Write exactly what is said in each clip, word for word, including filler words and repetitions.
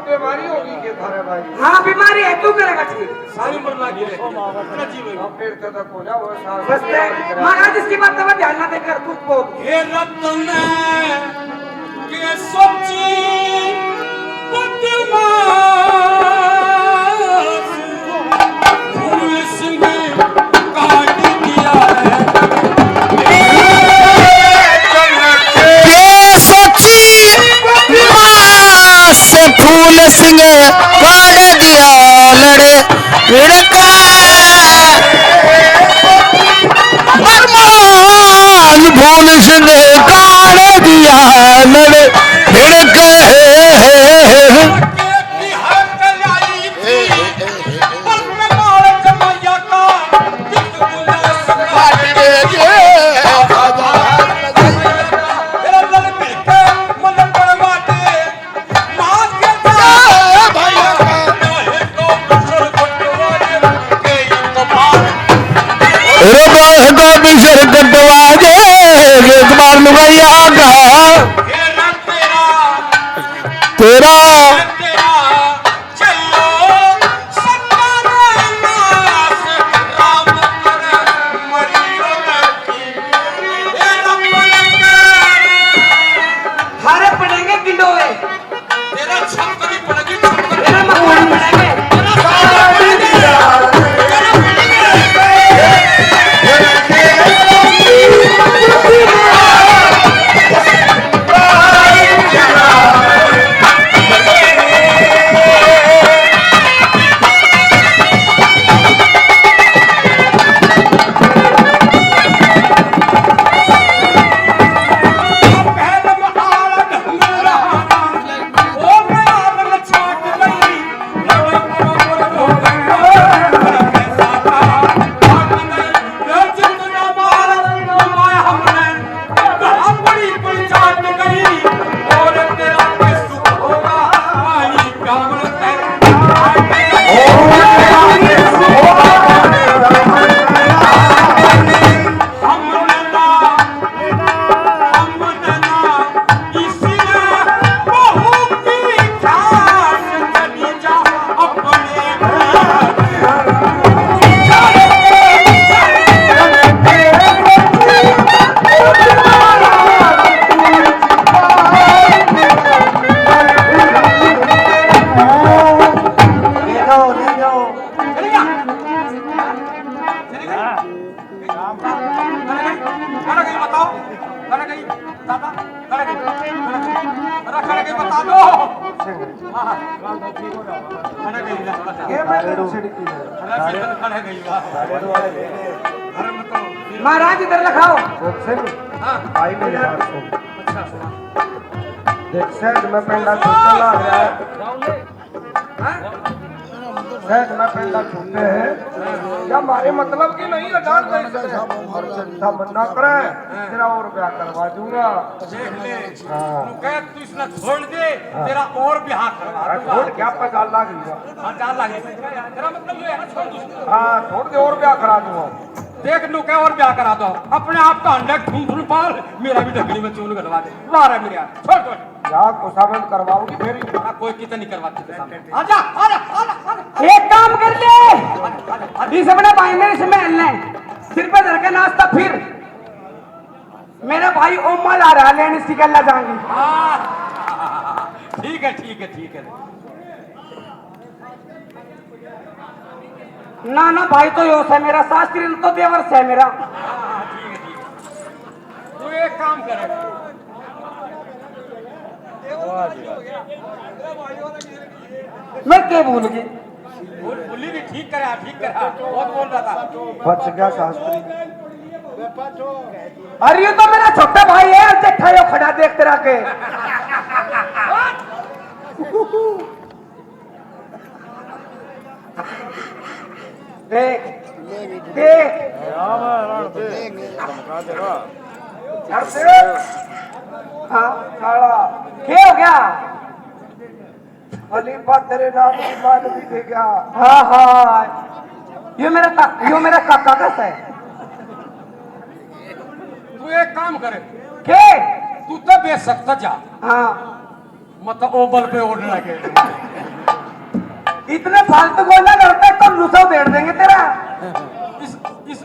बीमारी होगी के थारे भाई? हाँ, बीमारी है, तू करेगा ठीक। सारी मरना की रे। इतना जी भाई। अब फिर तो तक हो जाओ, सास बस ते, महाराज, इसकी बात तो ध्यान ना देकर तू बोल। हे रतन के सोची बदमाश, फूल सिंह काट दिया है। के सोची मास फूल सिंह काट दिया लड़ भिड़का। अरमान फूल सिंह काट दिया लड़ भिड़का। रे बाल को बिसर कटवा दे, एक बार लुगाइया का तेरा। थारे पड़ेंगे गिंडोए। तेरा छप्परी पड़ेगी, छप्परी। तेरा मकोड़ा पड़ेंगे। कड़ गई, बताओ। कड़ गई, दादा, कड़ गई, कड़ गई। अरे कड़ गई, बता दो। हाँ, हाँ। कड़ गई, बता। ये मैं तो छिड़की है। अरे फिर तो कड़ गई, वाह। अरे मतलब महाराज इधर रखाओ। हाँ। भाई मेरे पास हो। अच्छा। देख, सेठ में पेंडा चला रहा है। हाँ? सेठ में पेंडा छूटे है। या हमारे मतलब की नहीं है, जान दे। और चिंता मत ना करे, तेरा और ब्याह करवा दूंगा। देख ले, हाँ। तू कह, तू इसने छोड़ दे, हाँ। तेरा और ब्याह करवा दूंगा। छोड़, क्या पता लाग गया। हाँ, जान लाग गया। तेरा मतलब ये है ना, छोड़ दे उसको। हाँ, छोड़ दे, और ब्याह करा दूंगा। देख, नू कह और ब्याह करा दो। अपने आप का अंडा ठुन ठुन पाल, मेरा भी ढकनी में चून घलवा दे। ला रहा मेरे यार, छोड़, छोड़। या खुशामद करवाओगी फिर? ना, कोई कितना नहीं करवाती खुशामद। आजा, आजा, आजा, आजा। एक काम कर ले, आजा, आजा, आजा। इस अपने भाई ने इसमें ले, सिर पे धर के नाचता फिर। मेरा भाई ओमा ला रहा लेने, इसकी गल्ला जाएंगी। हाँ, ठीक है, ठीक है, ठीक है। ना, ना, भाई तो यो से मेरा, शास्त्री तो देवर से मेरा। हाँ, ठीक है, ठीक है। तू एक काम कर। मैं क्या भूल गई? बोल, बोली नहीं, ठीक करा, ठीक करा। बहुत बोल रहा था। बच गया शास्त्री। अरे, ये तो मेरा छोटा भाई है, जेठा यो खड़ा देख तेरा के। देख, देख। हाँ, साला। क्या हो गया? खलीफा तेरे नाम की मान भी दे गया। हाँ, हाँ। यो मेरा का-, यो मेरा काका का है। तू एक काम करे। के? तू तो बेशक जा। हाँ। मत ओबल पे ओढ़ लगे। इतने फालतू बोलना करते, कल्लू सा उधेड़ देंगे तेरा। इस, इस,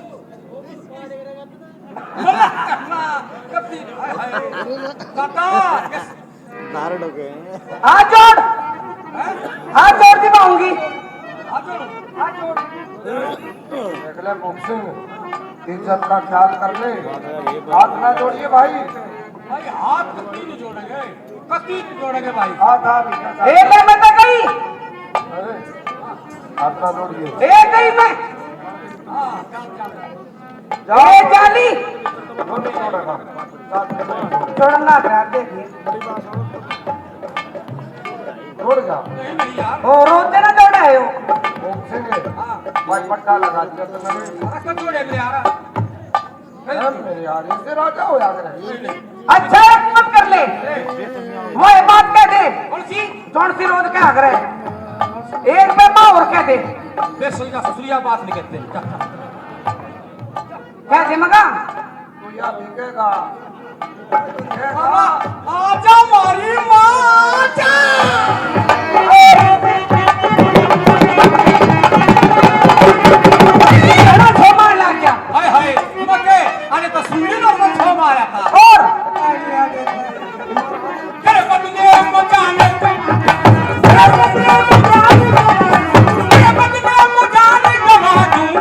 दादा, इस नारद हो गए। हाथ जोड़, हाथ जोड़ दिवाऊंगी। हाथ जोड़। देख ले मुख सिंह, इज्जत का ख्याल कर ले। हाथ ना जोड़िए भाई। भाई, हाथ कत्ती नहीं जोड़ेंगे, कत्ती नहीं जोड़ेंगे भाई। हाथ, हाथ, हाथ। ए, मैं तो गई। अरे, हाथ ना जोड़िए। ए, गई मैं। हाँ, चल, चल। ए, जाली। जोड़ना है, देखिए। जोड़ जा। ओ, रोते ना जोड़े आयो। ओ, सिंह। हाँ। भाई, पट्टा लगा दिया तो मैंने। अरे, कब जोड़े मेरे यार? ए, मेरे यार, इसे राजा हो याद रहे। अच्छा, एक मत कर ले। वो एक बात कह दे। कौन सी? कौन सी रोज क्या कर रहे? एक पे माँ और कह दे। बे, ससुरिया बात नहीं कहते। कह दे मगा। तो या बिकेगा। बाबा, आजा मारी माँ, आजा। तेरा छो मार लग गया। हाय, हाय, मके, अरे तो सुन ली ना, तो छो मारा था। और? तेरे बदले मजाल, तेरे बदले मजाल,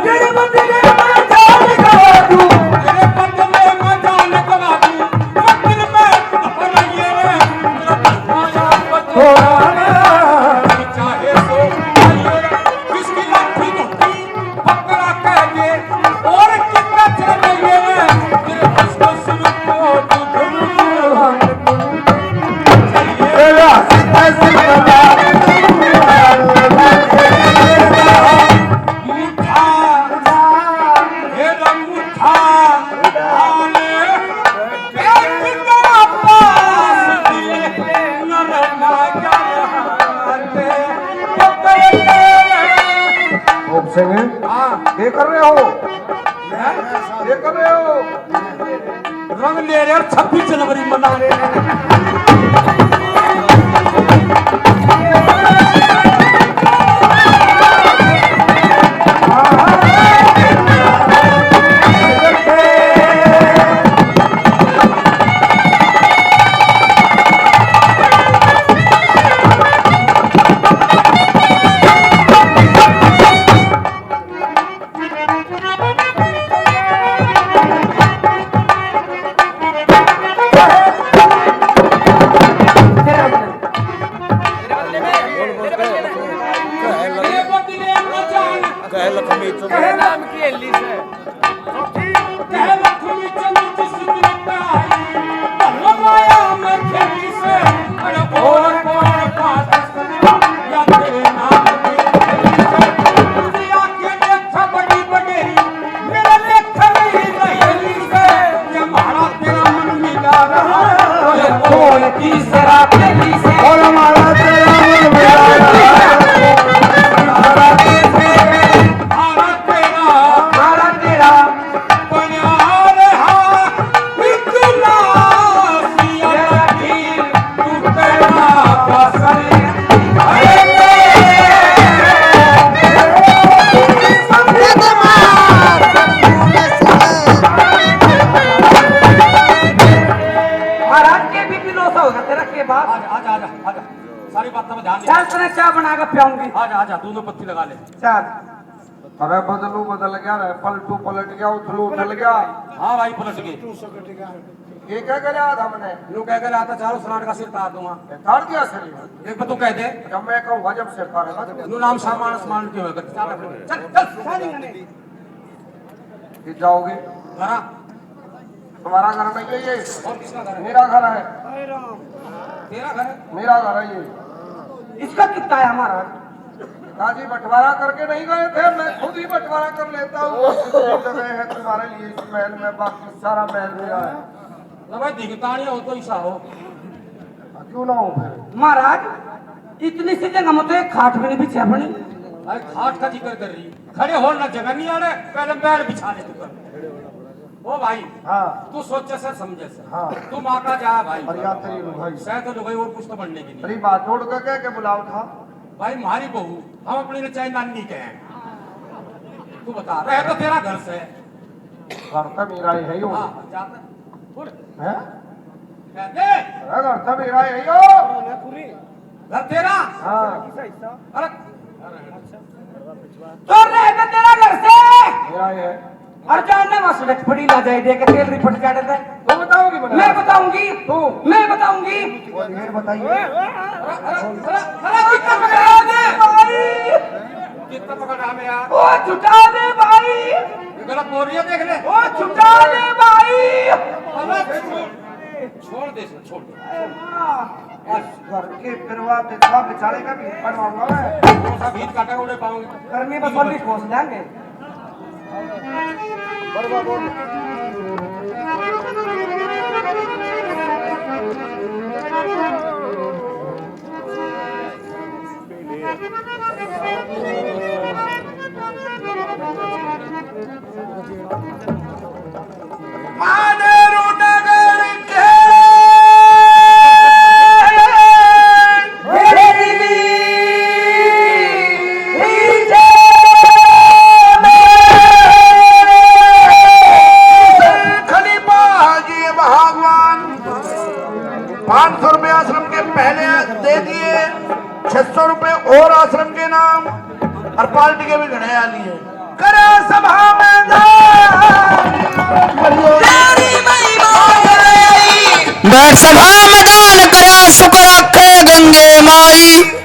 तेरे बदले मजाल गवा दूं, तेरे बदले मजाल गवा दूं, तेरे बदले मजाल गवा दूं। खूब सिंह, हाँ। ये कर रहे हो? हैं? ये कर रहे हो? रंग ले रहे हैं, छब्बीस जनवरी मना रहे हैं। महाराज के बीपी लो सा होगा तेरा के बाप। आजा, आजा, आजा, आजा। सारी बातों में ध्यान दे। चल, तेरे चाय बना के पियाऊंगी। आजा, आजा, दोनों पत्ती लगा ले। चल। अरे बदलू बदल गया रे, पलटू पलट गया, उथलू उथल गया। हाँ भाई, पलट गए। ये क्या करे आज हमने? लो क्या करे, आता चारों सलाड का सिर तार दूंगा। ये तार दिया सर? एक बार तू कह दे। जब मैं कहूँगा, जब सिर तारेगा। नु नाम सामान आसमान के होगा। चल, चल, चल। ये जाओगे? घर। तुम्हारा घर नहीं है ये। और किसका घर है? मेरा घर है। तेरा घर है? मेरा घर है ये। इसका कितना है हमारा? पिताजी बंटवारा करके नहीं गए थे, मैं खुद ही बंटवारा कर लेता हूँ। बस इतनी जगह है तुम्हारे लिए इस महल में, बाकी सारा महल मेरा है। ना भाई, दिखतानिया हो तो ऐसा हो। हाँ, क्यों ना हो फिर? महाराज, इतनी सी जगह में तो एक खाट भी नहीं बिछा अपनी। अरे, खाट का जिक्र कर रही, खड़े हो ना, जगह नहीं आ रहा, पहले बैठ बिछा ले तू कर। ओ भाई, हाँ। तू सोचे से, समझे से। हाँ। तू माँ का जा भाई। अरे यार, तेरी लुगाई। सह तो लुगाई और कुछ तो बनने की नहीं। अरे बात जोड़ के कह के बुलाओ था। भाई, म्हारी बहू, हम अपनी ने चाहे नानी कहें। तू बता, रह तो तेरा घर से। घर तो मेरा ही है यो। हाँ, जाता। बोल। हैं? कहते। अरे, घर तो मेरा ही है यो। घर तेरा? हाँ। अरे, तो रह तो तेरा घर से। मेरा ही है। और जानना वहाँ सड़क पड़ी ला जाए, देख तेल रिफट चढ़ दे। तू बताओगी बना? मैं बताऊंगी। तू? मैं बताऊंगी। और ये बताइए। अरे, अरे, अरे, अरे, कितना पकड़ा दे भाई। कितना पकड़ा दे यार। ओ छुटा दे भाई। ये गलत बोल रही है, देख ले। ओ छुटा दे भाई। अरे, छोड़, छोड़ दे इसे, छोड़ दे। इस घर के बिरवा बिरवा बेचारे का भी पड़वा हुआ है। कौन सा गीत काटेगा, उड़े पाऊंगी। करनी बस वाली खोस लेंगे। मानेरू नगर के खलीफा हाजी भगवान पाँच सौ रुपए आश्रम के पहले दे दिए, छह सौ रुपए और आश्रम के नाम, और पार्टी के भी घणे आ लिए। करा सभा में दान। बैठ सभा में दान करा, शुक्र आखे गंगे माई।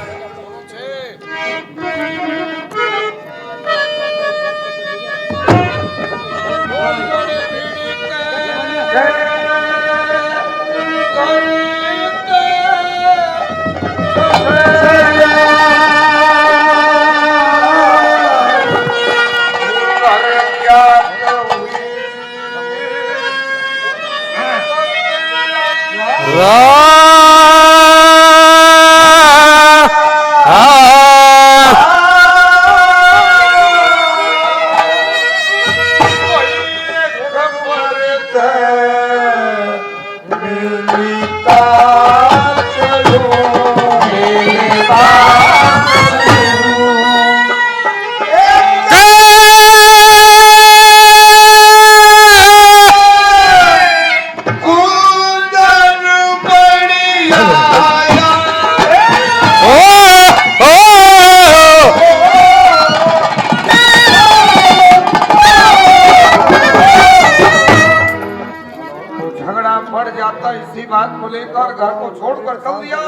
तो झगड़ा बढ़ जाता इसी बात को लेकर, घर को छोड़कर चल दिया।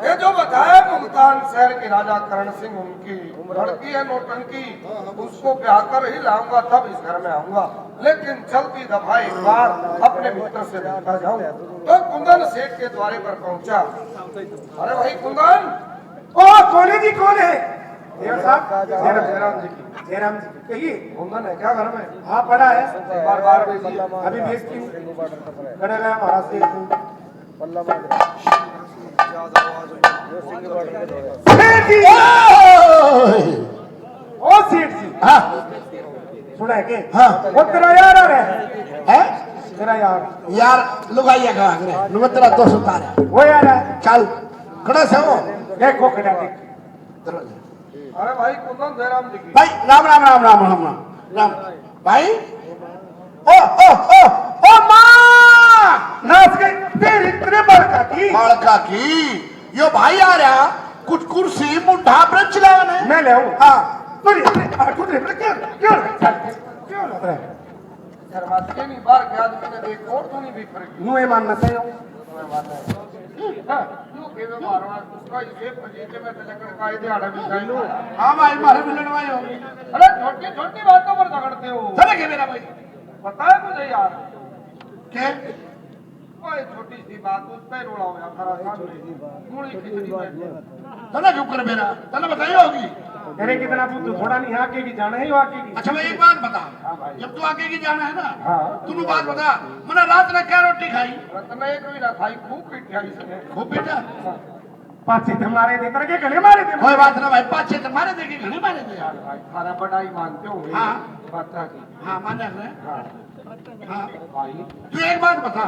ये जो बताया मुल्तान शहर के राजा करण सिंह, उनकी लड़की है नौटंकी, उसको ब्याह कर ही लाऊंगा तब इस घर में आऊंगा। लेकिन चलती दफा एक बार अपने मित्र से मिलता जाऊं। तो कुंदन सेठ के द्वारे पर पहुंचा। अरे भाई कुंदन। ओ, कौन है जी, कौन है? देवर साहब, जयराम, जयराम जी की। जयराम जी की। कहिए। कुंदन है क्या घर में? हाँ, पड़ा है। बार, बार भेजिए। अभी भेजती हूँ। खड़ा गया महाराज से। सेठ जी। ओ सेठ जी। हाँ। सुना है के? हाँ। वो तेरा यार आ रहा है। हैं? तेरा यार। यार, लुगाइया का है। नु तेरा दोस्त उतार। वो यार है। चल। खड़ा से हो। देखो, खड़ा देख। अरे भाई, कुंदन जयराम जी की। भाई, राम, राम, राम, राम, राम, राम। राम। भाई। ओ, ओ, ओ, ओ माँ! नाच गई तेरी, तेरे बालका की। बालका की। यो भाई आ रहा, कुछ कुर्सी, मुंडा, ब्रंच ले आने। मैं ले आऊँ। हाँ। तू रे, तू रे, आ, तू रे, क्यों, क्यों, क्यों लग रहा है? शर्माती नहीं, बाहर के आदमी ने देख और तो नहीं बिफर गई। नुए मानना चाहिए। नुए मानना है। हाँ, यूं के वे मारवा, उसका इसे पजीते में तो लकड़ का इधे आड़ा भी चाहिए। हाँ भाई, मारे भी लड़वाए होगी। अरे छोटी छोटी बातों पर झगड़ते हो। चले गए मेरा भाई। पता है मुझे यार। क्या? ओए, छोटी सी बात, उस पे रोला होया थारा सामने। मूली खिचड़ी में। तने क्यों कर मेरा? तने बताई होगी। तेरे कितना बुद्धू थोड़ा नहीं, आगे की जाना है, आगे की। अच्छा, मैं एक बात बता। हाँ भाई। जब तू आगे की जाना है ना, हाँ। तू बात बता। मैंने रात ने क्या रोटी खाई? रात ने एक भी ना खाई, खूब पीटा इसने। खूब पीटा? हाँ। पाछे तो मारे थे, तेरे के घणे मारे थे। कोई बात ना भाई, पाछे तो मारे थे कि घणे मारे थे यार। भाई, थारा बड़ा ही मानते हो। हाँ। माता जी। हाँ, मान्या है। हाँ। हाँ। भाई। तू एक बात बता,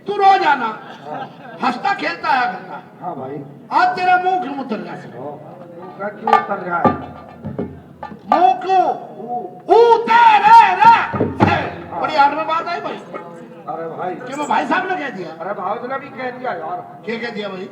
तू रोज आना, हंसता खेलता आया करता। हाँ भाई। आज तेरा मुंह क्यों उतर रहा है? मुंह का क्यों उतर रहा है? मुंह क्यों? ऊ। ऊ तेरे रे से। हाँ। बड़ी आड़ में बात आई भाई। अरे भाई। कि मैं भाई साहब ने कह दिया? अरे भाव ने भी कह दिया यार। क्या कह दिया भाई?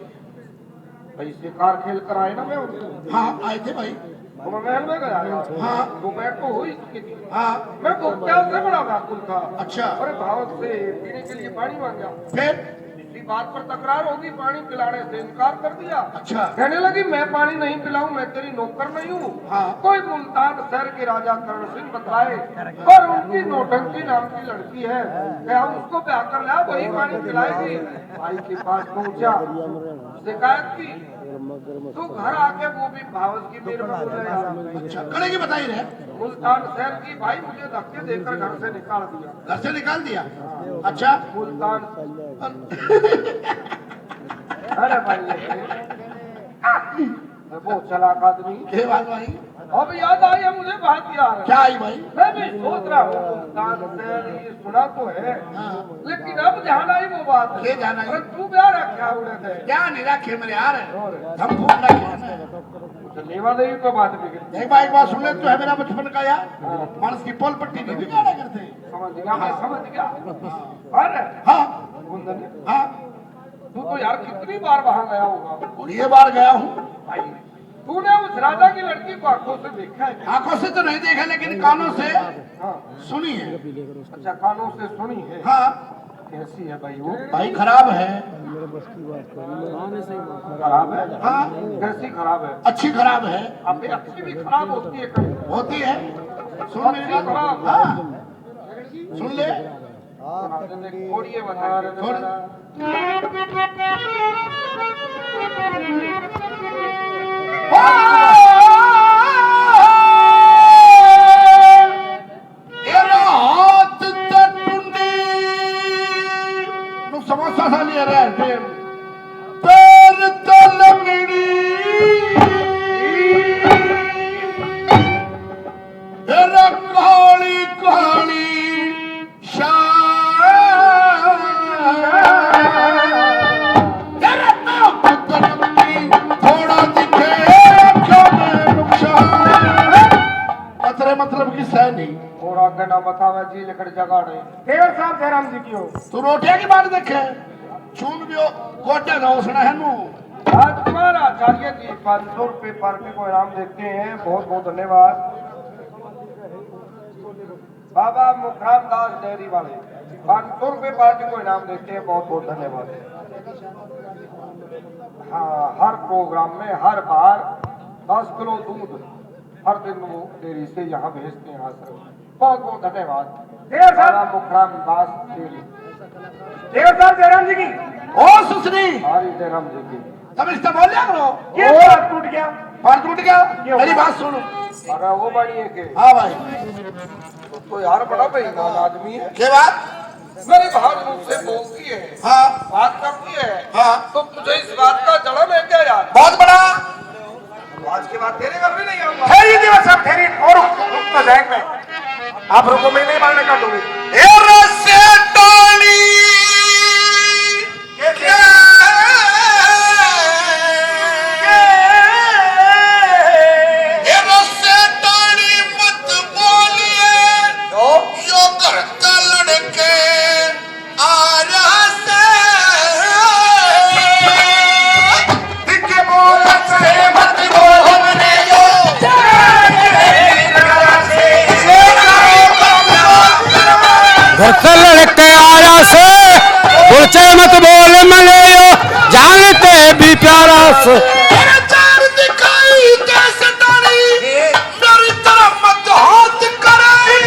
भाई, शिकार खेल कर आए ना मैं उनसे। हाँ, आए थे भाई। तो मैं महल में गया यार। हाँ। दोपहर तो हो ही चुकी थी। हाँ। मैं भूख प्यास से बड़ा व्याकुल था। अच्छा। अरे भाव से पीने के लिए पानी मांगा। फिर? इसी बात पर तकरार होगी, पानी पिलाने से इनकार कर दिया। अच्छा। कहने लगी, "मैं पानी नहीं पिलाऊं, मैं तेरी नौकर नहीं हूँ।" हाँ। कोई मुल्तान शहर के राजा करण सिंह बतलाए और उनकी नौटंकी नाम की लड़की है, क्या उसको ब्याह कर ला, वही पानी पिलाएगी। भाई के पास पहुंचा, शिकायत की, तो घर आके वो भी भावस की मेर में बोले यार। अच्छा, कड़े की बताई रहे। मुल्तान शहर की भाई मुझे धक्के देकर घर से निकाल दिया। घर से निकाल दिया? अच्छा। मुल्तान। अरे भाई, ये बहुत चालाक आदमी। क्या बात भाई? अब याद आई है मुझे बात यार। क्या आई भाई? मैं भी सोच रहा हूँ, मुल्तान शहर ये सुना तो है, हाँ। लेकिन अब ध्यान आई वो बात। क्या ध्यान आई? अरे तू ब्याह रखा उड़े थे। क्या नहीं रखे मेरे यार? और? हम फूट रखे हैं। अच्छा, लेवा देवी तो बात बिगड़ गई। एक बार, एक बार सुन ले, तू है मेरा बचपन का यार। हाँ। मानस की पोल पट्टी नहीं बिगाड़ा करते। समझ गया, मैं समझ गया। अरे हाँ। कुंदन। हाँ। तू तो यार कितनी बार वहां गया होगा? कोड़िए बार गया हूँ। भाई, तूने उस राजा की लड़की को आंखों से देखा है क्या? आंखों से तो नहीं देखा, लेकिन कानों से हाँ। सुनी है। अच्छा, कानों से सुनी है। हाँ। कैसी है भाई वो? भाई, खराब है। खराब है? हाँ। कैसी खराब है? अच्छी खराब है। अबे, अच्छी भी खराब होती है कहीं। होती है। सुन मेरी बात। खराब। हाँ। सुन ले। सुना दे, कोड़िए बता। कोड़- तेरा हाथ ते टुंडी। नु समोसा खा लिया रे, फिर। पैर ते लंगड़ी। तेरा काली काली शान। तेरा नाम तो लंबी, थोड़ा दिखे आंखों में नुकसान। अतरे मतलब की सह नहीं। और आगे ना बतावे जी लकड़ जगाड़े। देवर साहब जयराम जी की हो। तू रोटियां की बात देखे, चून भी हो, गोटे ना उसने है नू। राजकुमार आचार्य जी पाँच सौ रुपए पार्टी को इनाम देते हैं, बहुत बहुत धन्यवाद। बाबा मुखराम दास डेयरी वाले पाँच सौ रुपए पार्टी को इनाम देते हैं, बहुत बहुत धन्यवाद। हाँ, हर प्रोग्राम में हर बार दस किलो दूध हर दिन वो डेयरी से यहाँ भेजते हैं आश्रम। बहुत बहुत धन्यवाद। देवर साहब। राणा मुखराम दास जी। देवर साहब जयराम जी की। ओ सुश्री। हरी जयराम जी की। तब इसका बोल लिया करो। ये ओ। बात टूट गया। बात टूट गया? ये मेरी बात सुनो। अरे वो बड़ी है के? हाँ भाई। तो, तो यार बड़ा बेईमान आदमी है। क्या बात? मेरी भाभी मुझसे बोलती है। हाँ। बात करती है। हाँ। तो तुझे इस बात का जलन है क्या यार? बहुत बड़ा। आज के बाद तेरे घर भी नहीं आऊंगा। ठहरिए देवर साहब, ठहरिए। और रुक, रुक तो जाए मैं। आप रुको, मैं नहीं मारने का दूंगी। ए रस्से टाली। ए रस्से टाली मत बोलिए। क्यों? यो घर का लड़के आ रहा से। दिखे बोल से मत बोल रे यो। घर का लड़के आया से, बोलचे मत बोल मले यो, जानते भी प्यारा से। अरे चार दिखाई दे सटारी, मेरी तरफ मत हाथ करे।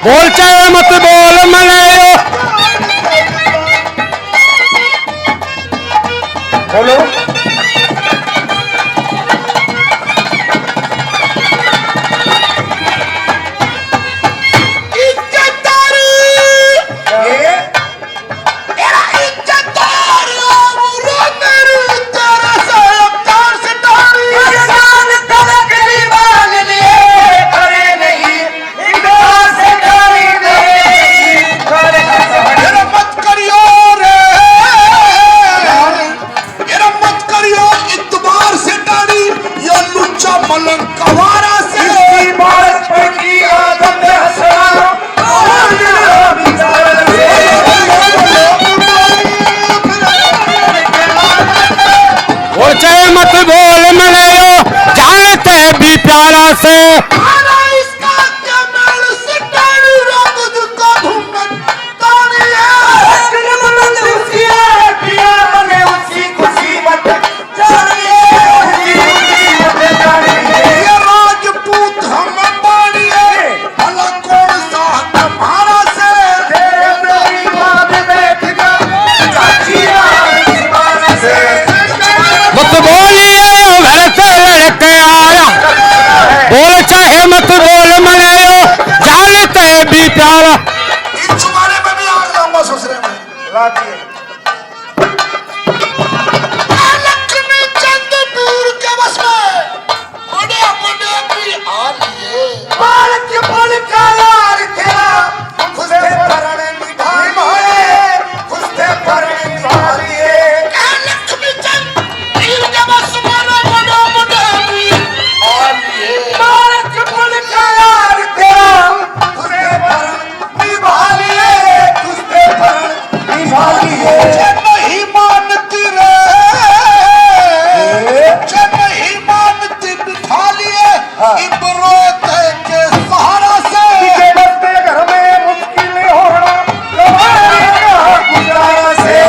बोल चाहे मत बोल मनायो। बोलो। इज्जतदार। ये? तेरा इज्जतदार, वो मेरी तेरा साहबदार सितारी। इंसान तलक दीवान लिए खड़े नहीं, इधर से गाड़ी नहीं। तेरा मत करियो रे। ये मत करियो इतबार से टाड़ी, या लुच्चा मलंग कवारा से। इसकी बात की आदत है हंसना। और चाहे मत बोल मनायो, जानते भी प्यारा से। आना इसका कमाल सितारू, राम तुझको घूमन तानिए। अकरम मत उसी पिया मने उसकी खुशी मत जानिए। ये राजपूत हम बानिए, भला कौन सा तुम्हारा से? तेरे मेरी बात बैठ जा, चाची यार तुम्हारा से। मत बोलिए, घर से लड़के आया। बोल चाहे मत बोल मनायो, जानते भी प्यारा। इस जमाने में भी आग लाऊंगा ससुरे में। ला दिए। लक्ष्मी चंद पीर के बस में, बड़े बड़े भी आ लिए। बालक बन का यार तेरा, खुश थे भरण निभाए, खुश थे भरण निभाए। लक्ष्मी चंद पीर के बस में, बड़े बड़े भी आ लिए। बालक बन का यार तेरा, खुश थे भरण निभा लिए, खुश थे भरण निभा लिए। जे नहीं मानती रे, जे नहीं मानती बिठा लिए, हाँ। इबरत के सहारा से। पीछे बसते घर में मुश्किल होना, गुजारा से।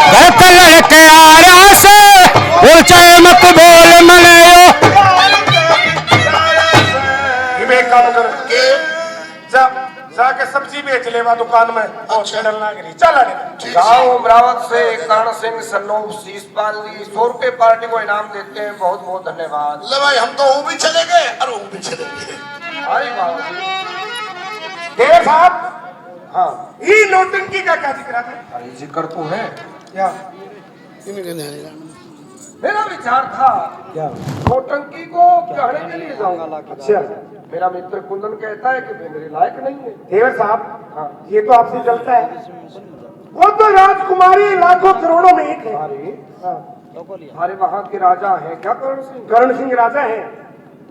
घर का लड़के आ रहा से, बोल चाहे मत बोल मनायो। इबे काम कर। के? जा, जाके सब्जी बेच लेवा दुकान में। और अच्छा। चढ़ल ना करी। चल आगे। ठीक है। गांव अमरावत से कर्ण सिंह son of शीशपाल जी सौ रुपए पार्टी को इनाम देते हैं। बहुत बहुत धन्यवाद। ले भाई, हम तो वो भी चले गए और वो भी चले गए। अरे वाह। देवर साहब, हाँ। ये नौटंकी का क्या जिक्र है? अरे जिक्र तो है। क्या? मेरा विचार था क्या? नौटंकी को कहने के लिए जाऊंगा। अच्छा। मेरा मित्र कुंदन कहता है कि वे मेरे लायक नहीं है। देवर साहब, हाँ। ये तो आपसे जलता है। वो तो राजकुमारी लाखों करोड़ों में एक है। अरे, हाँ। हमारे वहाँ के राजा हैं क्या कर्ण सिंह? कर्ण सिंह राजा हैं।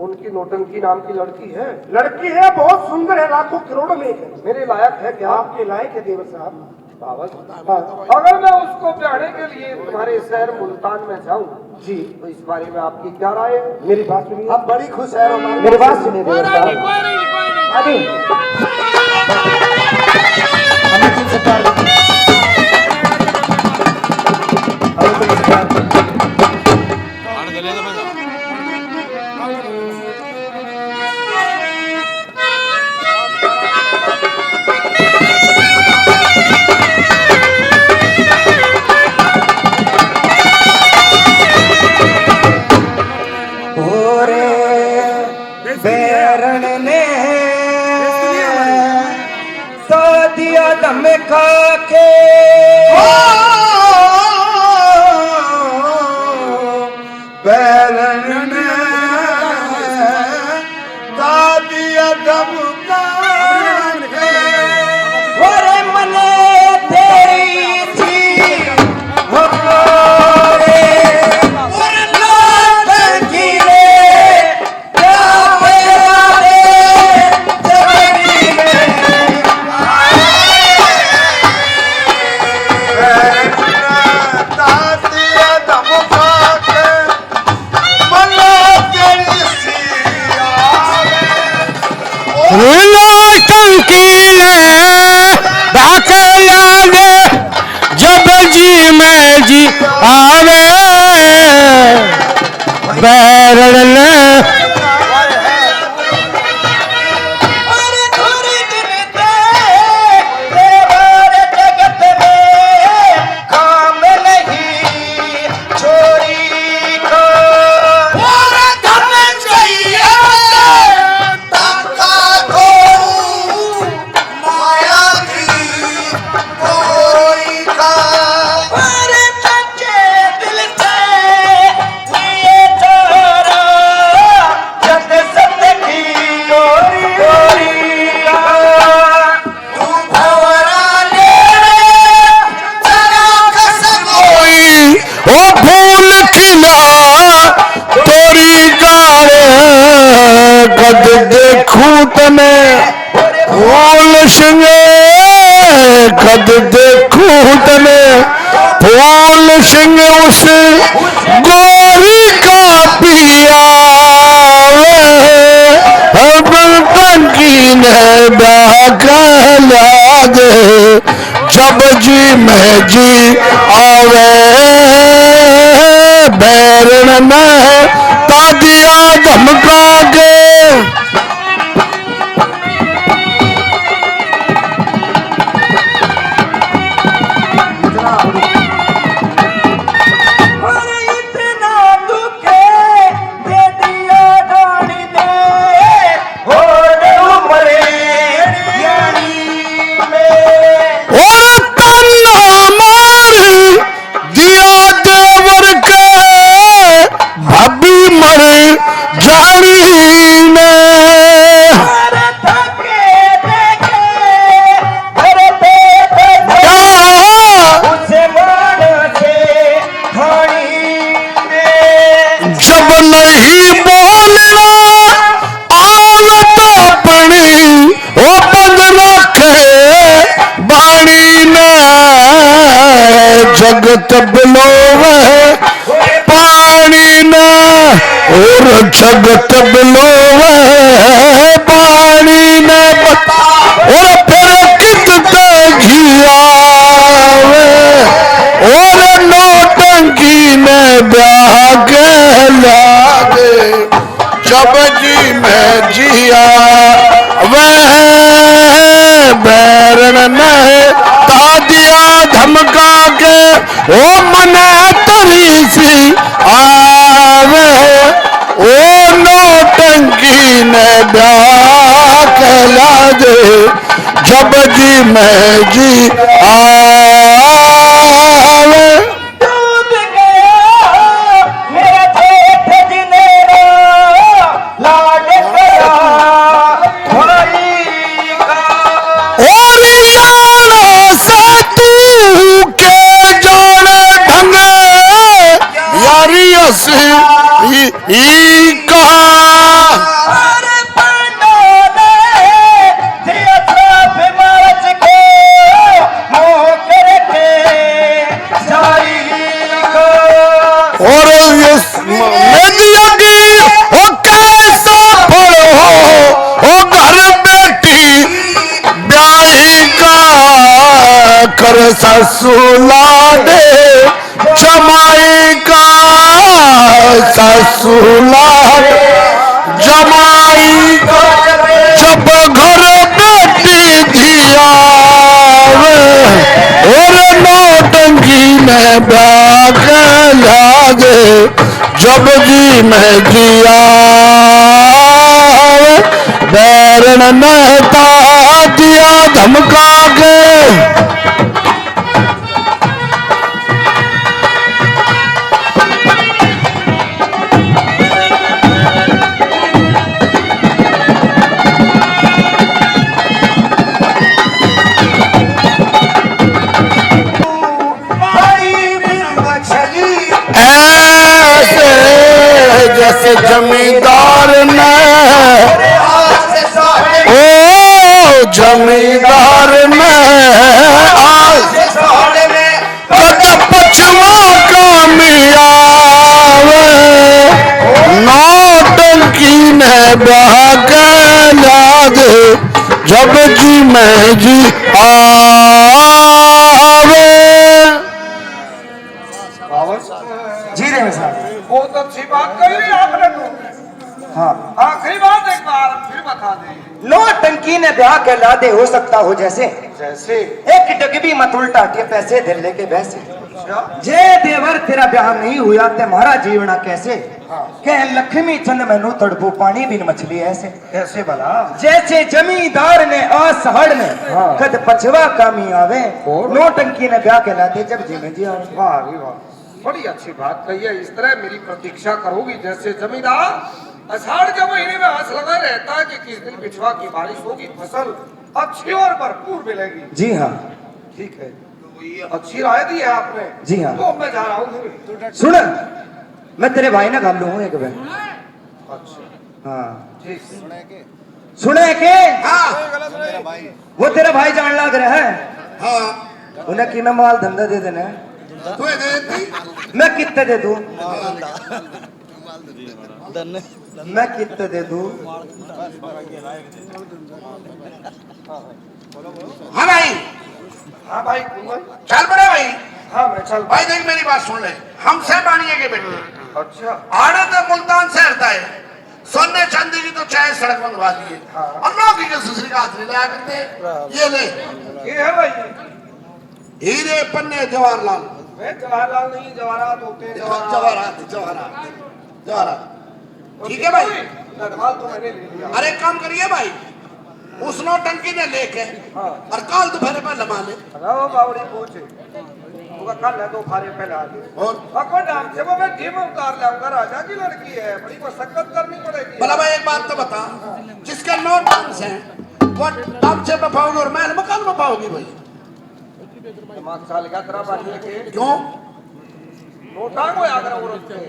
उनकी नौटंकी नाम की लड़की है। लड़की है, बहुत सुंदर है, लाखों करोड़ों में एक है। मेरे लायक है क्या? आपके लायक है देवर साहब। बाबा जी, हाँ। अगर मैं उसको ब्याहने के लिए तुम्हारे शहर मुल्तान में जाऊं, जी। तो इस बारे में आपकी क्या राय है? मेरी बात सुनिए। हम बड़ी खुश है, रोमांस। मेरी बात सुनिए, देवर साहब। अभी हमें तुमसे प्यार, हमें तुमसे प्यार। और बैरन ने तो दिया धमका के। बैरन ने दादी अदम का। ओरे मने तेरी थी, हो रे, ओरे नाथ की रे, क्या मेरा रे, जवानी में। बैरन ने दादी अदम का के। नौटंकी ने धाकला दे, जब जी में जी आवे। बैरन ने बोल सिंह उस गोरी का पिया वे, अब टंकी ने ब्याह कहला दे, जब जी में जी आवे, बैरण ने तादिया धमका के। और ताना मार दिया देवर के, भाभी मर जानी ने। जब नहीं बोलना आवे तो अपनी ओ बंद रखे बाणी ने, जगत बिलोवे पाणी ने, और जगत बिलोवे पाणी ने, और फिर कित ते जियावे, और नौटंकी ने ब्याह कहला दे। जब जी में जिया वह बैरण ने तादिया धमका के, ओ मने तरी सी आवे, ओ नौटंकी ने ब्याह कहला दे, जब जी में जी आवे। दूध गया मेरा जेठ जिनेरा, लाड करा भाई का। और यारा सा तू के जाने ढंग, यारी असी ई कहा। अरे पंडा ने दिया श्राप मारच को, मुंह करके जाई का। और ये मेरी अगी हो कैसा फल हो, ओ घर बेटी ब्याही का, कर सासू लाडे जमाई का, सासू लाडे जमाई का। जब घर बेटी धी आवे, और नौटंकी ने ब्याह कहला दे, जब जी में जिया बैरण ने तादिया धमका के। ऐसे जैसे जमींदार ने, ओ जमींदार ने, आज कद पछवा कामी आवे, नौटंकी ने ब्याह कहला दे, जब जी में जी आवे। जी रहे हैं साहब। बहुत अच्छी बात कही आपने तो। हाँ। आखिरी बात एक बार फिर बता दे। नौटंकी ने ब्याह कहला दे, हो सकता हो जैसे। जैसे? एक डगबी मत उल्टा के पैसे धर लेके वैसे। अच्छा। जे देवर तेरा ब्याह नहीं हुआ ते म्हारा जीवना कैसे? हाँ। कह लक्ष्मी चंद मैनू तड़पू पानी बिन मछली ऐसे। कैसे भला? जैसे जमींदार ने आस हाड़ ने हाँ। कद पछवा कामी आवे, और? नौटंकी ने ब्याह कहला दे जब जी में जी आवे। वाह रे वाह, बड़ी अच्छी बात कही है। इस तरह मेरी प्रतीक्षा करोगी जैसे जमींदार आषाढ़ के महीने में आस लगा रहता है कि किस दिन बिछवा की बारिश होगी, फसल अच्छी और भरपूर मिलेगी। जी हाँ। ठीक है, तो ये अच्छी राय दी है आपने। जी हाँ। तो मैं जा रहा हूँ फिर। सुन, मैं तेरे भाई ने कर लूँ एक बार। अच्छा। हाँ। ठीक। सुने के? हाँ। वो तेरा भाई जान लाग रहा है। हाँ। उन्हें किमे माल धंधा दे देना है। तू दे दी। मैं कितने दे दूं? मैं कितने दे दूं? हाँ भाई। हाँ भाई, कुंवर। चल पड़े भाई। हाँ, मैं चल। भाई देख, मेरी बात सुन ले, हम से बानिए के बेटे। अच्छा। आड़े तो मुल्तान शहर था है, सोने चांदी की तो चाहे सड़क बनवा दिए। हाँ। और नौकरी के ससुरी का हाथ नहीं लगा करते। ये ले। ये है भाई। हीरे पन्ने जवाहरलाल। ए, जवाहरलाल नहीं, जवाहरात होते हैं, जवाहरात। जवाहरात, जवाहरात, जवाहरात। ठीक है भाई। गढ़वाल तो मैंने ले लिया। अरे, एक काम करिए भाई, उस नौटंकी ने लेके हाँ। और काल दोपहर में लमा ले। अरे वो बावड़ी पूछ, वो कल है, दो फारे पहले आ गए। और? और कोई नाम से वो मैं ढीम उतार लाऊंगा, राजा की लड़की है, बड़ी मशक्कत करनी पड़ेगी। भला भाई, एक बात तो बता, जिसके नौ टांग्स हैं, वो टांग से में पाओगे और महल मकान में पाओगी भाई? दिमाग साल का तेरा बात है कि क्यों? दो टांग हो यार, और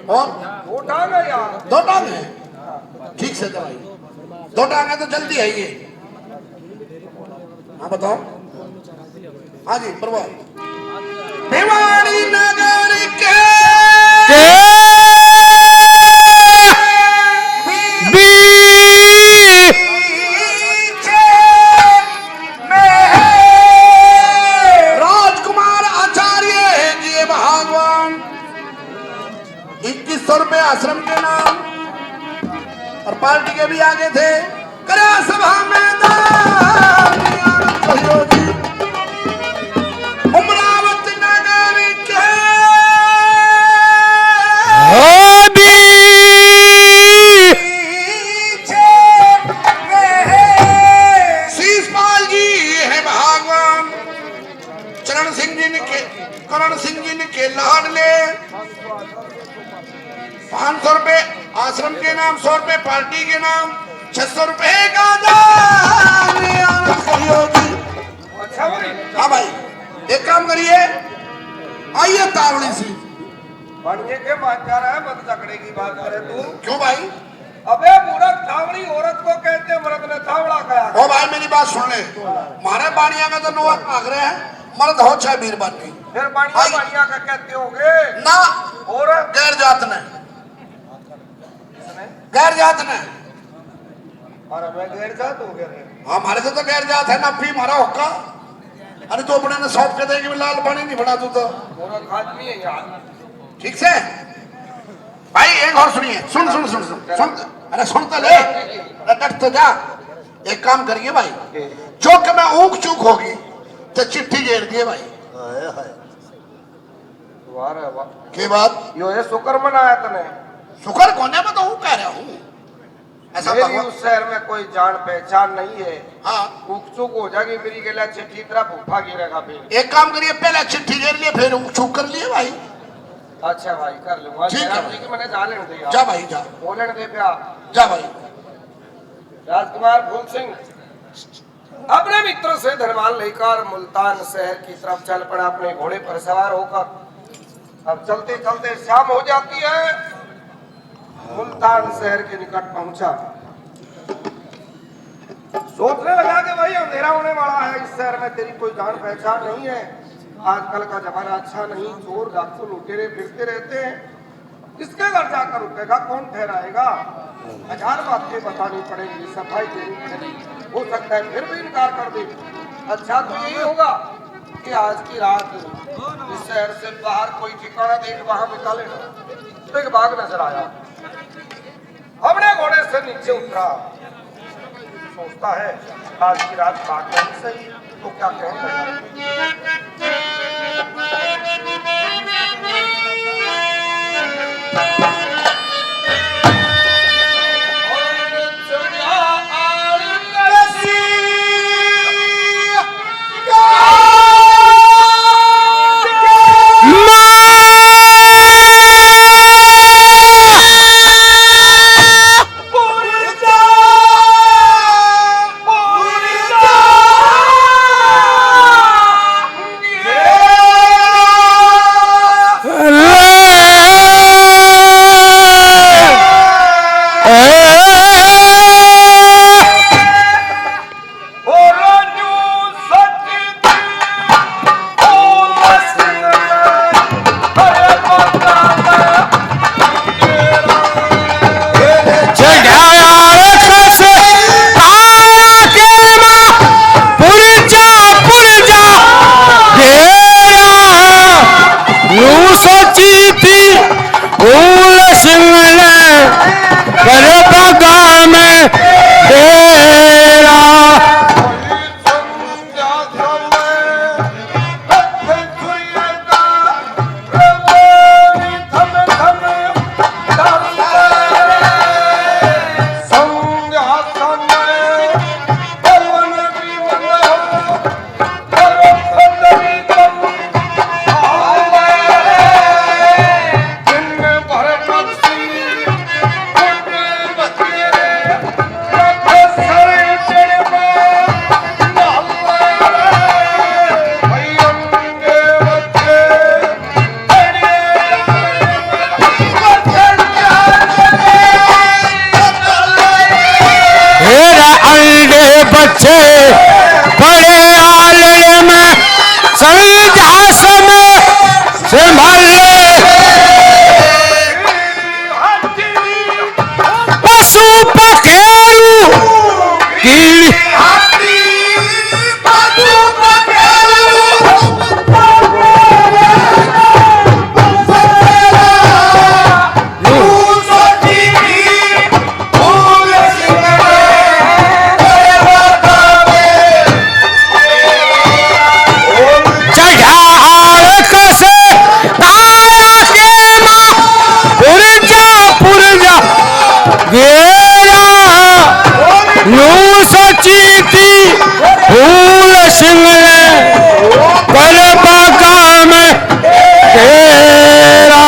और? दो टांग है यार। दो टांग है? ठीक से दवाई। दो टांग है तो जल्दी है ये। हाँ, बताओ। हाँ जी, प्रभु। भिवानी नगर के के बीच में राजकुमार आचार्य जी भगवान। इक्कीस सौ रुपए आश्रम के नाम और पार्टी के भी आगे थे। करा सभा में दान, सहयोगी उमरावत नगर के शीशपाल जी है भगवान। चरण सिंह जी ने के, करण सिंह जी ने के लाडले। पाँच सौ रुपए आश्रम के नाम, सौ रुपए पार्टी के नाम, छह सौ रुपए का दान। आनंद सहयोगी। अच्छा भाई। हाँ भाई, एक काम करिए, आइए तावड़ी सी। बढ़िए के मान जा रहा है, मत झगड़े की बात करे तू। क्यों भाई? अबे मूर्ख, थावड़ी औरत को कहते हैं, मर्द ने थावड़ा कहा। ओ भाई, मेरी बात सुन ले, म्हारे बाणिया का तो नोआ भाग रहे हैं, मर्द हो चाहे बीरबानी। फिर बाणिया, आई। बाणिया का कहते होगे ना। और? गैर जात ने। किसने? गैर जात ने। और मैं गैर जात हो गया रे। हाँ, हमारे से तो गैर जात है ना, फिर हमारा होका। अरे, तो अपने ने सौंप के देगी, लाल पानी नहीं बना तू तो। और आदमी है यार। ठीक से भाई, एक और सुनिए, सुन, सुन, सुन, सुन, सुन। अरे, सुन तो ले, अरे, डट तो जा। एक काम करिए भाई, जो कि मैं ऊक चूक होगी, तो चिट्ठी गेर दिए भाई। हाय, हाय। वाह रे वाह। के बात? यो है शुक्र मनाया तने। शुक्र कोने, मैं तो हूँ कह रहा हूँ। ऐसा मेरी भगवान उस शहर में कोई जान पहचान नहीं है। हाँ। ऊक चूक हो जाएगी मेरी, गेला चिट्ठी तेरा फूफा गिरेगा फिर। एक काम करिए, पहले चिट्ठी गेर लिए, फिर ऊक चूक कर लिए भाई। अच्छा भाई, कर लूंगा। ठीक है भाई। ठीक है, मैंने जा लेने दे यार। जा भाई, जा। बोलन दे प्या। जा भाई। राजकुमार फूल सिंह अपने मित्र से धनवान लेकर मुल्तान शहर की तरफ चल पड़ा। अपने घोड़े पर सवार होकर अब चलते चलते शाम हो जाती है। मुल्तान शहर के निकट पहुंचा, सोचने लगा कि भाई, अंधेरा होने वाला है, इस शहर में तेरी कोई जान पहचान नहीं है, आजकल का जमाना अच्छा नहीं, चोर डाकू लुटेरे फिरते रहते हैं, किसके घर जाकर रुकेगा, कौन ठहराएगा? हजार बातें बतानी पड़ेंगी, सफाई देनी पड़ेगी। हो सकता है फिर भी इनकार कर दे। अच्छा तो यही होगा कि आज की रात इस शहर से बाहर कोई ठिकाना देख, वहां बिता लेना। तो एक बाघ नजर आया, अपने घोड़े से नीचे उतरा, सोचता है, आज की रात बाघ नहीं सही, तो क्या कहेंगे? पछे पड़े आलड़े में, संध्यासन संभाले। पशु पखेरु कीड़ी चढ़ाव कस काया के माँ, पुरजा पुरजा गेरा। न्यू सोची थी फूल सिंह ने कर बागा में तेरा।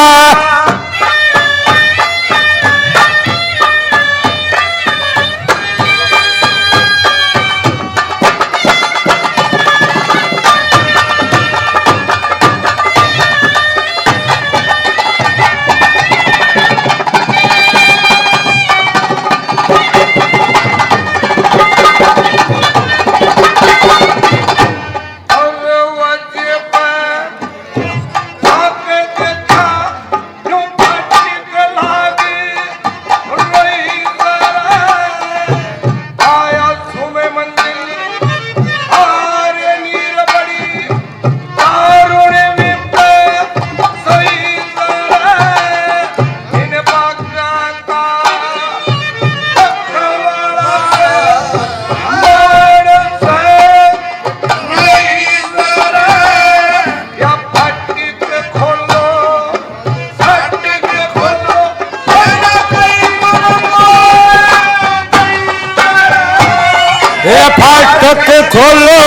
ए फाटक खोलो,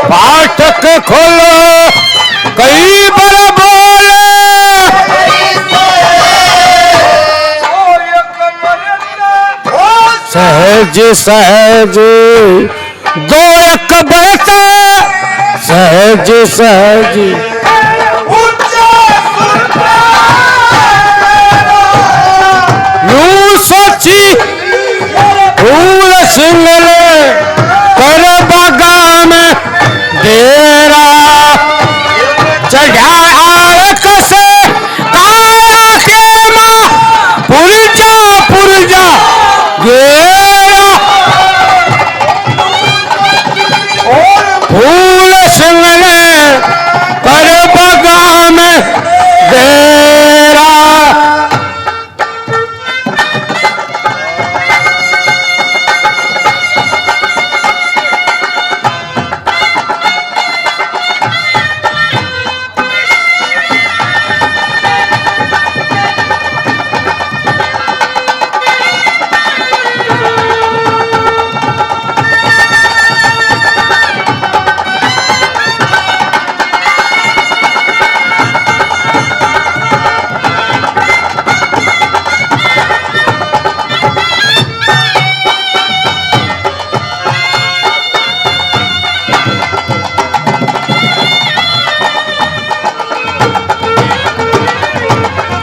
फाटक खोलो, कई बार बोले। सहज सहज दो एक बरत, सहज सहज। यूं सोची फूल सिंह ने कर बागा में डेरा। चढ़ा आवे कसे काया के माँ, पुरजा पुरजा गेरा। फूल सिंह ने कर बागा में डेरा।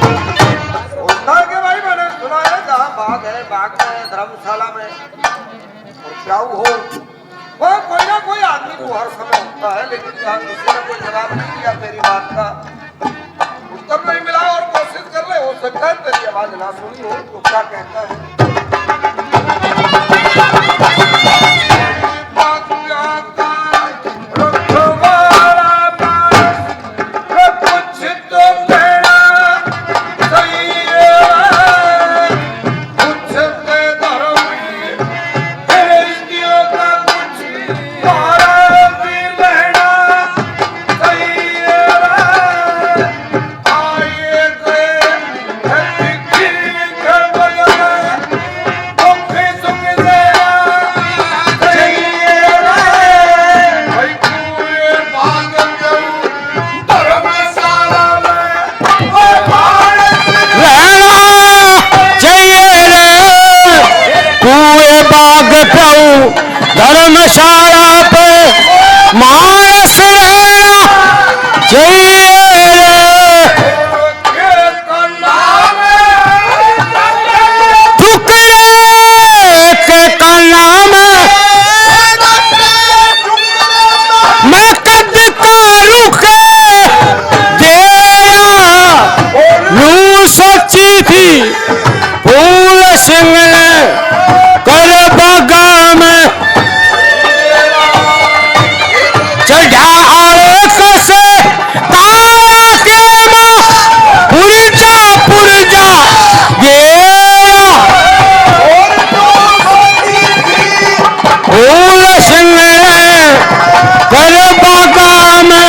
होता है कि भाई, मैंने सुना है, जहाँ बाघ है, बाघ में, धर्मशाला में और प्याऊ हो, वहाँ कोई ना कोई आदमी को हर समय होता है, लेकिन यहाँ किसी ने कोई जवाब नहीं दिया तेरी बात का, उत्तर नहीं मिला। और कोशिश कर ले, हो सकता है तेरी आवाज ना सुनी हो तो क्या कहता है। रहना चाहिए रे, कुएं बाग प्याऊ धर्मशाला पे मानस रहना चाहिए रे। टुकड़े के काना में थी। फूल सिंह ने कर बागा में चढ़ा आलकस तारा के माँ, पुरजा पुरजा गेरा। फूल सिंह ने कर बागा में।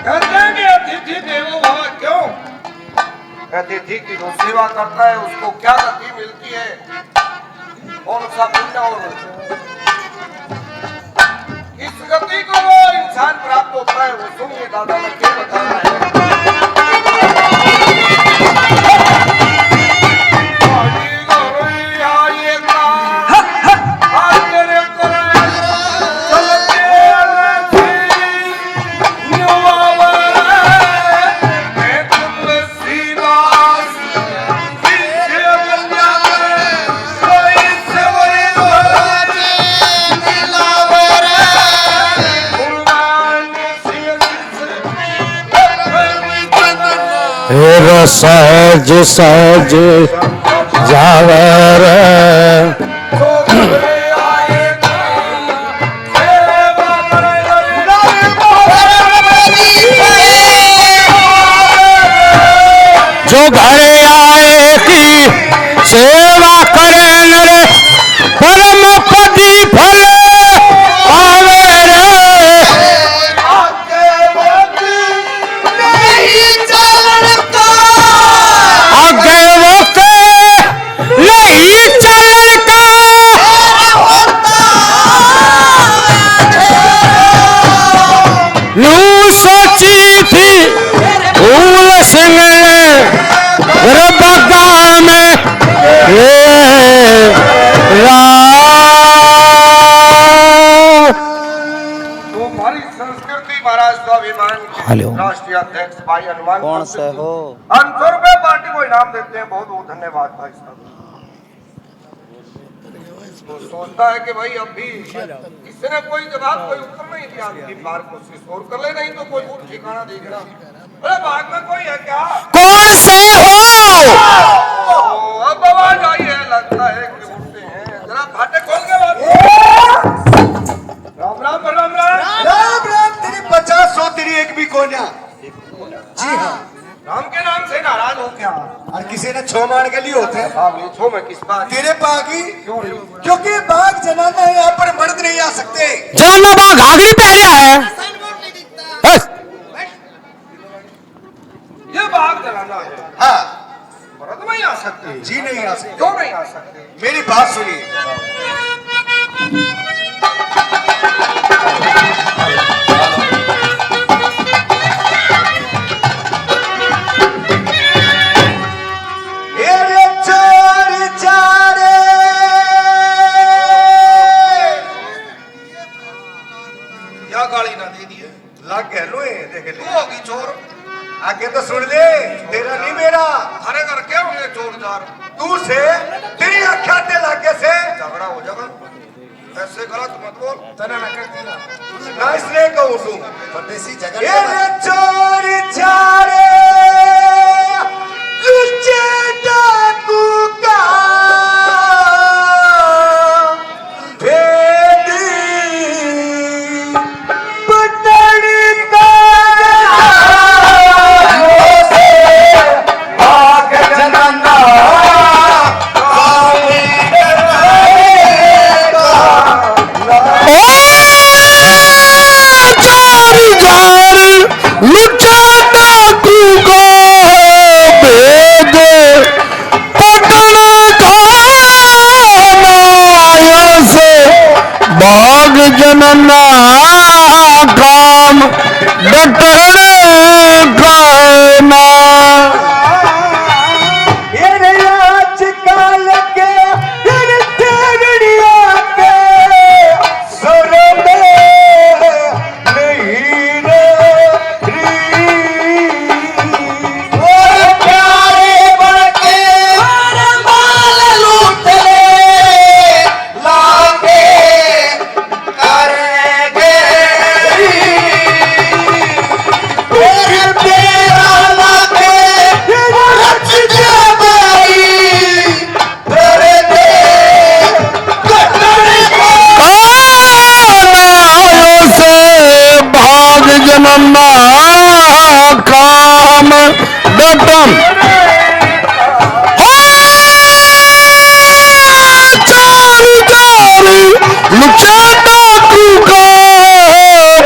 कहते हैं कि अतिथि देवो भव। क्यों? अतिथि की जो सेवा करता है, उसको क्या गति मिलती है, कौन सा पुण्य और किस गति को वो इंसान प्राप्त होता है, वो सुनिए दादा, मैं क्या बताना है। हेर सहज सहज जावे रे। जो घर आए की सेवा करे नर, परम पदी फल पावे रे। आगे वो के नहीं चलण का। नू सोची थी फूल सिंह ने रे बागा में। ए रा- तो हमारी संस्कृति, महाराज स्वाभिमान के हेलो। राष्ट्रीय अध्यक्ष भाई हनुमान कौन से हो? पाँच सौ रुपए पार्टी को इनाम देते हैं। बहुत बहुत धन्यवाद भाई साहब। तो सोचता है कि भाई अब भी किसी ने कोई जवाब, कोई उत्तर नहीं दिया। तीन बार कोशिश और कर ले, नहीं तो कोई और ठिकाना देखना। अरे बाग में कोई है क्या? कौन से हो? ओ, अब आवाज आई है, लगता है कि उठते हैं। जरा फाटे खोल के बात। राम राम, राम राम। राम राम, तेरी पचास, सौ तेरी एक भी कोन्या। जी हाँ। राम के नाम से नाराज हो क्या? और किसी ने छो मार के लिए होते हैं? हाँ, ये छो में किस बात? तेरे बागी। क्यों रे? क्योंकि बाग जनाना है, यहाँ पर मर्द नहीं आ सकते। जनाना बाग घाघरी पहले आया है। बस। ये बाग जनाना है। हाँ। मर्द नहीं आ सकते। जी नहीं आ सकते। क्यों नहीं आ सकते? मेरी बात सुनिए। ए रे चोरी चारे। या गाली ना दे दिए। लाग गए लोए, देख ले। तू होगी चोर। आगे तो सुन ले, तेरा नहीं मेरा। थारे घर के होंगे चोर जार। तू से, तेरी आख्या ते लागे से। झगड़ा हो जाएगा। ऐसे गलत मत बोल। तना ना कर दिया। ना इसलिए कहूँ तू। परदेसी जगत ये के रे चोरी चारे, लुच्चे डाकू का। भेदी पटड़ी का भाग जनना। ओ चार हजार लुटेरा तू को भेद पटना थाना से भाग जनना काम डटने का ना। ना काम डटन। हो, चार चार लुचाता तू का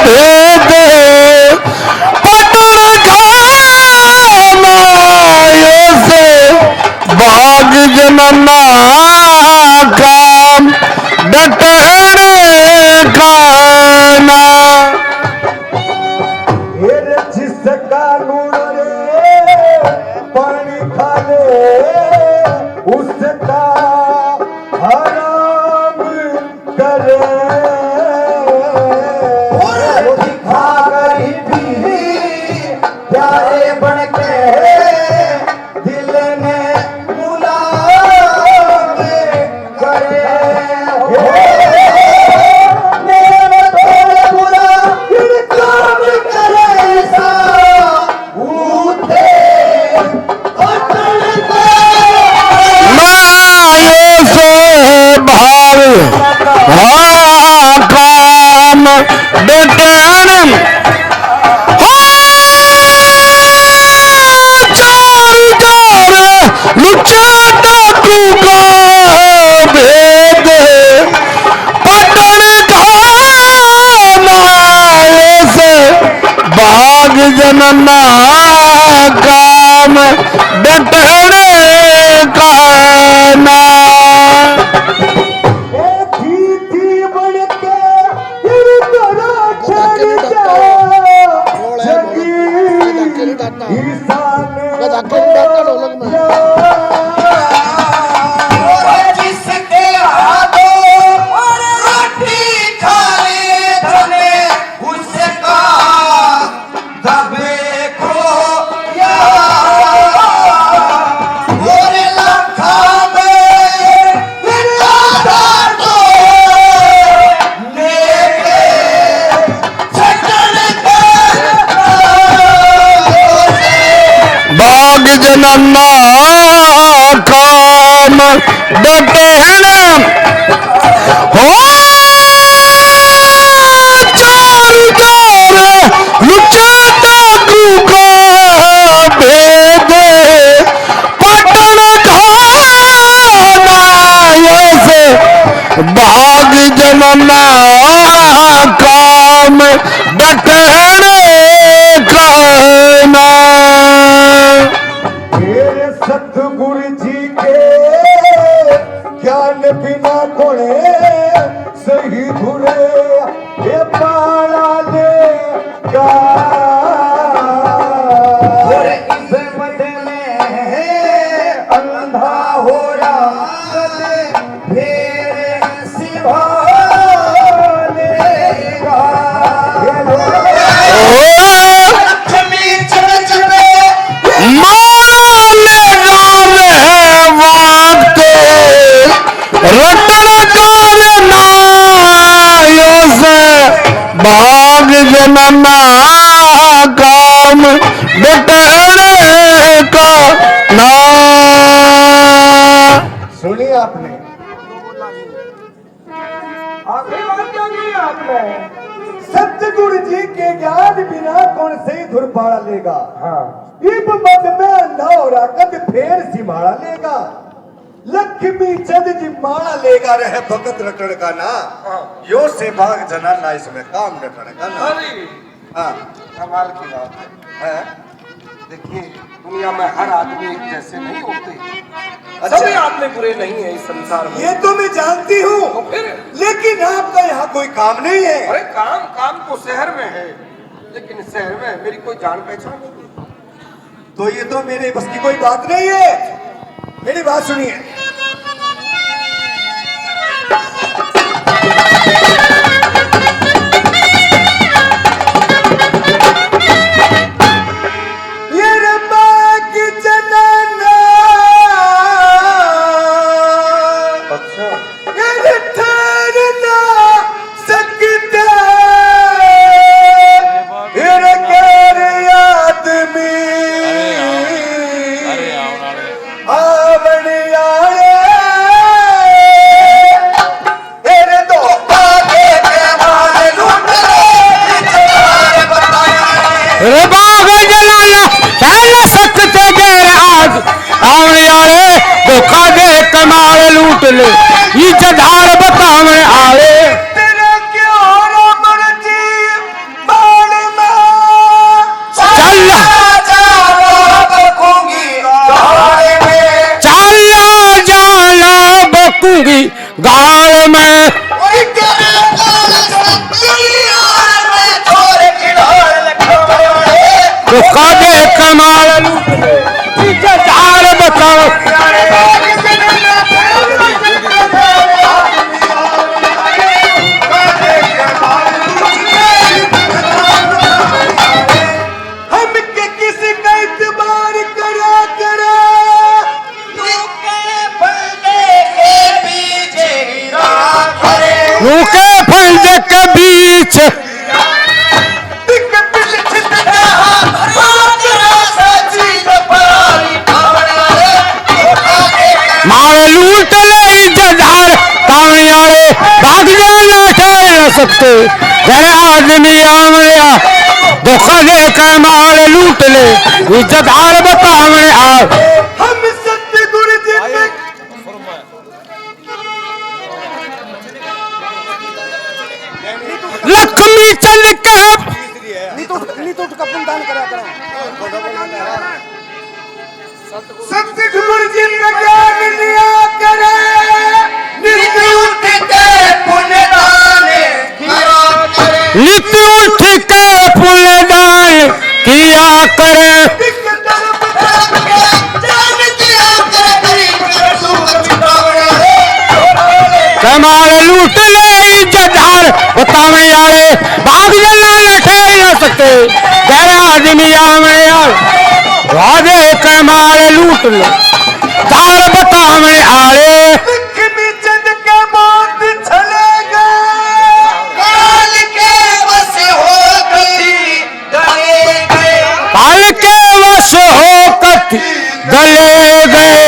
भेद पटन खाना से भाग जनना काम डटने का ना। फिर जिसका लूण रे पानी खा ले, उसका हराम करे। और दिखा कर भी प्यारे बन के दिल ने मुलाकात करे। हो, मेरे थोड़े बुरा फिर काम करे सा। मायो से भाव हाँ काम डटन। हाँ, चार चार लुचाता तू का भेद पटन खाना से भाग जनना काम डटने का ना। ए थी थी बन के तेरी तरह छड़ जा जगी इंसान। जिसके हाथों रोटी खा ले तने उसका दबे को या और लखा में लादा तो नेके छटन के भाग जनना काम डटन। हो, चार चार लुचाता तू का भेद पटन खाना से भाग जनना काम डटने का ना। मेरे सतगुरु जी के ज्ञान बिना कोणे सही धुरे ये पाला लेगा। और इस मत में अंधा हो रहा फिर सिवा लेगा। ओ, लक्ष्मी चर्च में माला लेगा रे वक्त रटन का नायो से भाग जनना काम डटने का ना। सुनिए आपने, आखिरी बात क्या कही आपने? सतगुरु जी के ज्ञान बिना कौन सही धुर पाला लेगा? हाँ। इब मत में अंधा हो रहा कद फेर सिमाला लेगा। लक्ष्मी चंद जी माला लेगा रहे भगत रटन का ना। हाँ। यो से भाग जनाना इसमें काम रटन का ना। अरे। हाँ। कमाल की बात है। हैं? देखिए, दुनिया में हर आदमी एक जैसे नहीं होते। अच्छा। सभी आदमी बुरे नहीं है इस संसार में। ये तो मैं जानती हूँ। तो फिर? लेकिन आपका यहाँ कोई काम नहीं है। अरे काम, काम तो शहर में है, लेकिन शहर में मेरी कोई जान पहचान नहीं है। तो ये तो मेरे बस की कोई बात नहीं है। मेरी बात सुनिए। ये रे बाग जनाना। अच्छा। ये रे ठहरना सकता। फिर कर आदमी आवण आले। फिर धोखा दे के माल लूट ले, रिश्तेदार बताया ले, इज्जतदार बतावण आले। तेरा क्यों रे मर्जी बाल में? चल। जाना बकूंगी गाल में। चल जाना बकूंगी गाल में। ओए तेरे गाल से दिल यार में छोड़ के ढोल लटकावण आले। तो कादे कमाल लूट ले, इज्जतदार बतावण। हम के किसी का एतबार करा करा। रूखे फंदे के बीच। माल लूट ले इज्जतदार तावणी आले, भाग जाना ठहर न सकते। घर आदमी आमया धोखा दे के माल लूट ले, इज्जतदार बतावण आले। हम सतगुरु जी पे लक्ष्मी चंद के। नीतू, नीतू का पुण्यदान करा करा। सतगुरु जी का ज्ञान लिया करे, नित उठ के पुण्यदान किया करे। नित उठ के पुण्यदान किया करे। कमाल लूट ले इज्जतदार बतावण आले, भाग जाना न ठहर न सकते। घर आदमी आमया वादे कमाल लूट ले, दार बतावण आले। लक्ष्मी चंद के मौत छले गए, काल के वश हो गई। काल के वश हो कथी गले गए।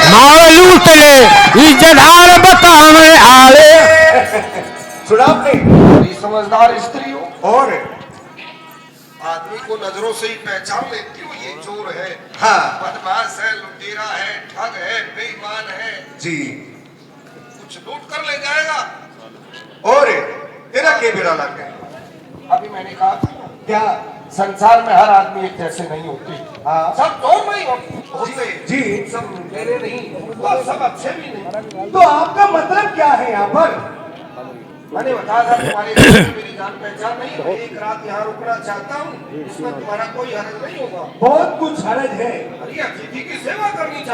माल लूट ले इज्जतदार बतावण आले। सुना आपने? बड़ी समझदार स्त्री हो। और आदमी को नजरों से ही पहचान लेती हो, ये चोर है, हाँ। बदमाश है, लुटेरा है, ठग है, बेईमान है। जी। कुछ लूट कर ले जाएगा। और तेरा के बेरा लग गया? अभी मैंने कहा था ना, क्या? संसार में हर आदमी एक जैसे नहीं होते। हाँ। सब चोर नहीं होते। जी। सब लुटेरे नहीं, तो सब अच्छे भी नहीं। तो आपका मतलब क्या है यहाँ पर? मैंने बताया था, तुम्हारे घर में मेरी जान पहचान नहीं है, मैं एक रात यहाँ रुकना चाहता हूँ, इसमें तुम्हारा कोई हरज नहीं होगा। बहुत कुछ हरज है। अरे, अतिथि की सेवा करनी चाहिए।